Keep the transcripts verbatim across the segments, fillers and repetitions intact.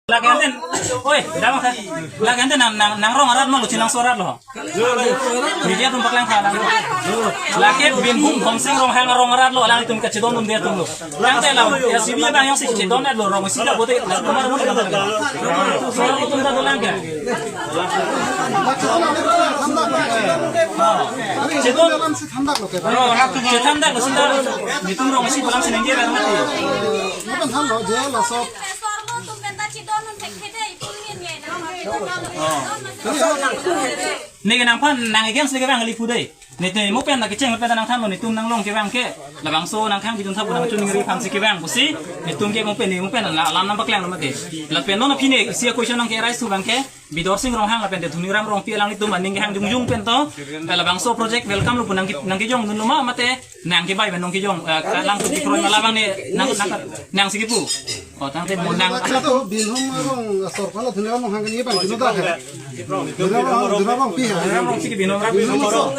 Lake anten, oi, damang kha. Lake anten nang, nang, nangrong arat ma, Luchi Langso arat lo. Media atum paklang kha lang. Lake Binhum Dhomsing Ronghang arong arat lo, alanglitum kachedondunde atum lo. Tangte la, ya, C B I abang jongsi chedon lo, rong isi ta bote, la, kumar mo lang. Alanglitum ta dolang ke. Chedon. Chethan dak lo sita. Netum rong isi palang sinengge lang mati. Bukan hal lo, je laso. Neke nangphan nang against le kevang kali pu dei. Ne te mo pen na kecheng pen nangthan lo, netum nanglong kevang ke. Labangso nangkhang bidun thapu nangchun ningri aphansi kevang pusi. Netum ke mo pen ne mo pen la alam nangpaklang lo mati. Lapen non aphi ne isi a-question nang ke-raise thu abang ke. Bidorsing Ronghang lapen te Dhoniram Rongpi alanglitum aning kehang jongjong pen to. Labangso project welcome lo pu nang ke, nang kejongdun lo ma mate nang kebai pen nang kejong, eh, kalang pu kekroi ma labang ne nang, nang, nangsi kepu. Oh, tangte mo nang. Ato Binhum arong asor pala Dhoniram Ronghang kani bang kino da hai. Dhoniram Rong, Dhoniram Rongpi hai. Dhoniram Rongpi ke Binhum arat. Binhum asor.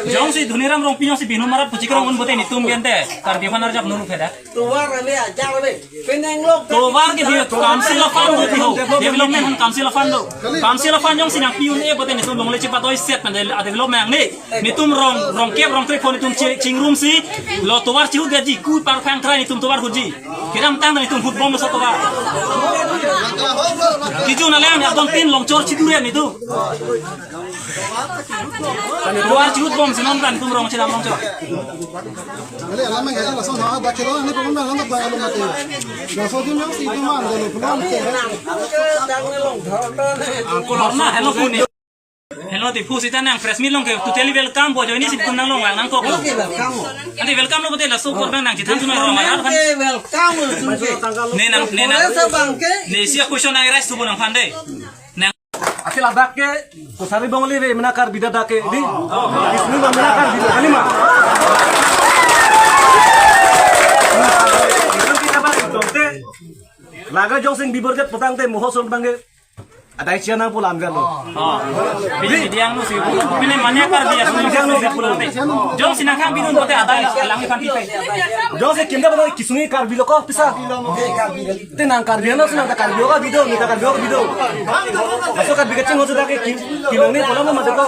Jongsi Dhoniram Rongpi jongsi Binhum arat pu chikrong un bote netum gente Karbi aphan arjap nulu pheda. Tovar ave, ajar ave. Penang lok. Tovar ke dia council of fund do, ho. Development han council of fund do. Council of fund jongsi nangpi un-e bote netum longle chepatoi set pen a development ne. Netum rong, rong kep rong trek phone netum chi-, chingrumsi. Lo tovar chihut gaji ku par phang trai netum tovar hutji. Kedamtang netum hut bom lo sa tovar. Kiju na lang adon tin longchor chidure netum. Tovar chihut bomsi non kan netum rong chedam longchor. Ale alam nang laso na da kilo ani pun na na ba lo mati. Laso jun jongsi itu man da lo pun ke. Angkol na hello pu ne. Hello, di pu sita nang press meet long ke totally welcome bo, join si pu nanglong lang nangkok. Ante welcome lo bote laso program nangchethan thu na rong arat aphan. Welcome lo tum ke. Ne nang, ne nang. Boleh sabang ke. Ne isi a-question nang-raise thu bo nangphan dei. Nang. Ake ladak ke, Kosari Bongali ve mena Karbi da dak ke, di? Ismi ma mena Karbi da, kali ma? Laga jongsi bibor ke petang te moho son bang ke. Adai chiana pulam kan lo. Oh. Pini diang lo si. Pini mane Karbi ya, pini diang lo si pulang. Jongsi nangkhang bidun bote adai alangliphan tipe. Jongsi kinda bote kisungi Karbi lo ko pisa. Te nang Karbi ano, si nang ta Karbi ka bidun, nita Karbi ka bidun. Maso Karbi kaching ho sudah ke ki-, kinong ni pola mo mati ko.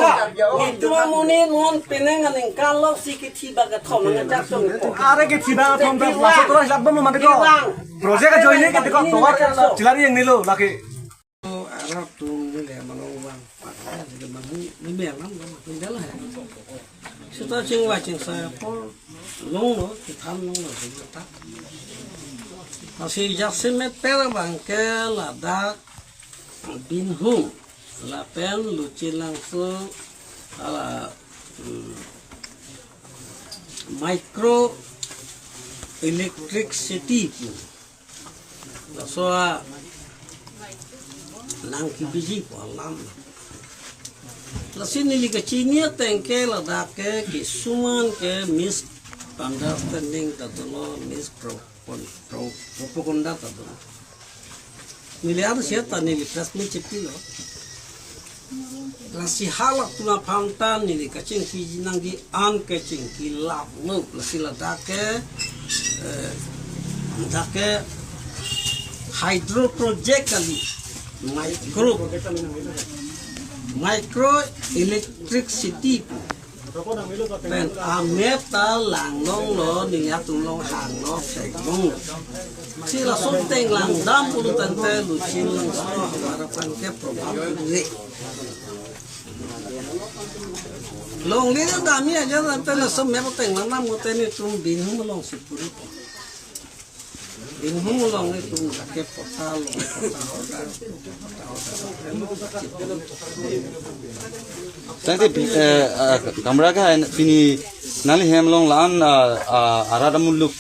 Itu muni mon penang aningkan lo si kithi ba kethom ngajak sung. Are kithi ba kethom ta maso terus lak bom mati ko. Project ka join ke ko tovar chilari yang nilo laki. Arat atum neli malong vang. Sita chingvai chingsai apor longlo, kethan longlo, sita. Lasi jasemet pera bang ke ladak Binhum lapen Luchi Langso, ala, hmm, micro electricity pu. Laso a nangkebiji pu alam. Lasi neli kachini ateng ke ladak ke kisuman ke misunderstanding ta dolo, mispro-, pro-, propaganda ta dolo. Neli arsi ta neli press meet chepilo. Lasi hala tuna phamtan neli kachingki nangji an kachingki lap lo, lasi ladak ke, eh, dak ke hydro project kali, micro, micro electricity pu. Pen amet ta langlong lo, neli atum long hang lo, theklong lo. Si lason teng langdam pulo tangte Luchi Langso hamaira aphan ke probhab puri. Longle damji aja tangte laso mep teng langdam ngote netum Binhum alongsi puri. Binhum along netum ke patta lo, patta order, patta order. Tangte, eh, ah, Kamra ka hai pini nangli hem along la-an, ah, ah, arat amuluk,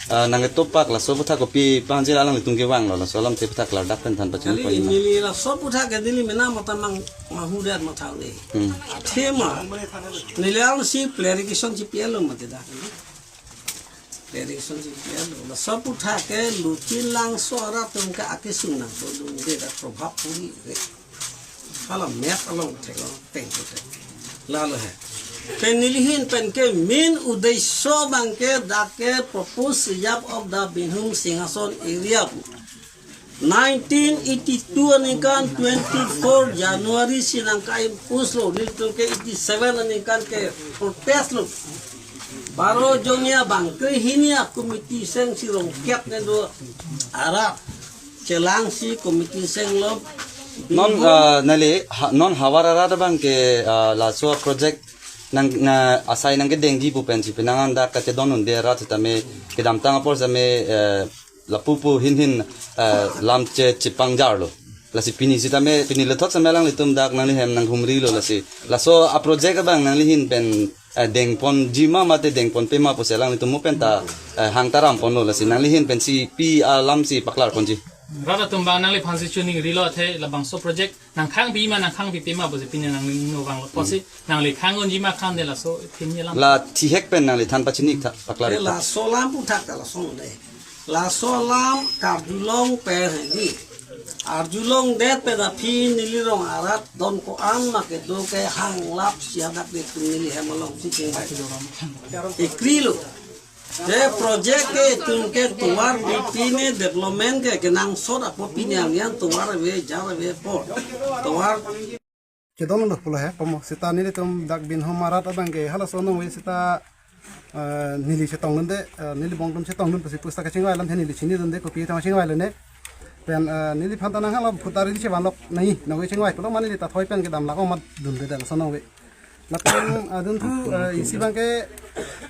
ah, nangketopak laso aputhak kopi panjil alanglitum kevang lo, laso alamthe aputhak klardak pen than pachini. Neli, pon ma. Neli laso aputhak ke neli mena mata mang mahudat matha le. Hmm. Athema neli alsi clarification chepilo mati da. Clarification chepilo. Laso aputhak ke Luchi Langso arat atum ke akesung nangdodunde ta probhab puri re. Hala map along theklong teng ko te. Lalo he. Pen neli ahin pen ke main uddesho abang ke dak ke proposed reserve of the Binhum Singhason area pu. Nineteen eighty-two aningkan twenty-four January si nangka-impose lo, nelitum ke eighty-seven aningkan ke protest lo. Baro jongja bang ke hini a-committee seng si Rongkep ne do arat. Chelangsi committee seng lo. Non, ah, neli ha, non havar arat abang ke, ah, laso project nang, na asai nangkedengji pu pensi penang an dak kachedondunde arat sitame kedamtang apor sitame, eh, lapu pu hin hin, eh, lam che chepangjarlo. Lasi pini sitame pini lethot sitame alanglitum dak nanglihem nanghumrilo lasi. Laso a-project abang nanglihin pen, eh, dengponji ma mate dengponpe ma pusi alanglitum mo penta, eh, hang taramponlo lasi nanglihin pensi pi alamsi paklarponji. Rat atum abang nangliphansi choningrilo athe labangso project nangkhangpi ma nangkhangpipe ma pusi pini nangli no vanglo pusi nangli khang unji ma khang de laso pini alam. La thihek pen nangli than pachini tha paklar. Eh, laso alam puthak ta lason de. Laso alam karjulong pen hedi. Arjulongdet pen aphi neli rong arat don ko-an ma kedo ke hanglapsi hadak nelitum nelihem alongsi chingvai. Ekrilo. Te project ke itum ke tovar pine development ke kenangsot apot pine angyan tovar ave jar ave apot. Tovar kedon lo pulo he, komo seta nelitum dak Binhum arat abang ke halaso nong ve seta, eh, neli chetongdunde, eh, neli bong atum chetongdun pusi pusita kachingvai alamthe neli chinidunde kopi atum chingvailone. Pen, eh, neliphan ta nang hala phutar ri chevanlok nai, nang ve chingvai pulo mane neli ta thoi pen kedam lak omat dunde laso nong ve. Lapen, eh, adunthu, eh, isi abang ke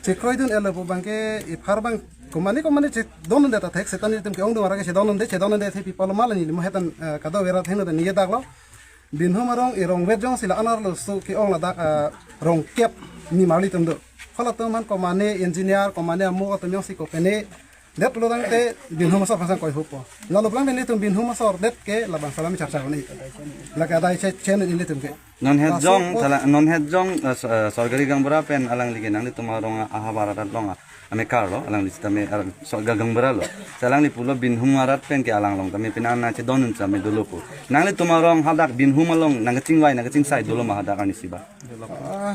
chekroi-un-elo pu abang ke ephar abang komane komane chedondunde ta thek seta nelitum ke-ongdung arat ke chedondunde, chedondunde the pi pulo ma la neli mo hetan, eh, kadokave arat heno ta ningje daklo. Binhum arong erong vet jongsi la anerlo so ke-ong ladak, ah, Rongkep nimarli atum do. Halatum aphan komane engineer, komane amo atum jongsi kopene det pulo tangte Binhum asor aphan sang koihupo. Lalo pulang nelitum Binhum asor det ke labangso alam charcha koni. Lake adai che chen nelitum ke. Non het jong, laso apot thala, non het jong, eh, so-, eh, sorkari gaonbura pen alangli ke nanglitum arong ahavar arat along a, amekar lo, alangli sitame, ah, so, ga-, gaonbura lo. Si alangli pulo Binhum arat pen ke alang along tame penang nangchedondun sitame dolo pu. Nanglitum arong hadak Binhum along nangkachingvai nangkachingsai dolo ma hadak arnisi ba? Ah,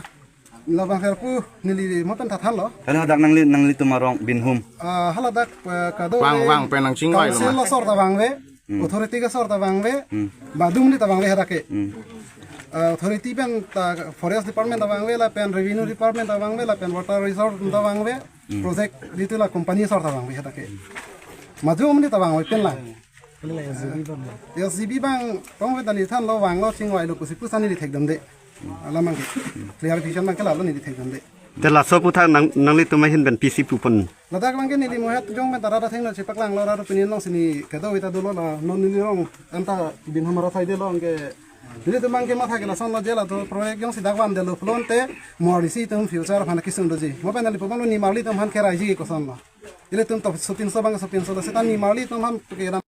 labang her pu neli mo pen ta thanlo. Hala hadak nangli, nanglitum arong Binhum. Ah, haladak, eh, kadokave vang, vang pen nangchingvailo ma? Council asor ta vangve. Hmm. Authority ke asor ta vangve, hmm, badum ni ta vangve hadak ke. Hmm. Ah, authority pen ta forest department ta vangve lapen revenue department ta vangve lapen water resource ta vangve, hmm, project ditu la company asor ta vangve hadak ke. Majum ni ta vangve pen la. Pen la S G B abang. S G B abang, tong ve ta neli thanlo vanglo chingvailo pusi pusi neli thekdunde. Alam abang ke. Clarification abang ke lalo neli thekdunde. Te laso aputhak nang, nanglitum ahin pen pisi pupon. Ladak abang ke neli mo het jong pen ta rat athengno chepaklanglo, rat opinion alongsi neli kadokave ta dolo la, non neli rong anta Binhum arat side along ke. Nelitum abang ke matha ke lasonlo je la to project jongsi dak vandetlo pulote nimarli si atum future aphan kesung doji. Mo pen neli pu abang nimarli atum aphan keraiji kosonlo. Ilitum to sopinso abang sopinso lo seta nimarli atum aphan kedam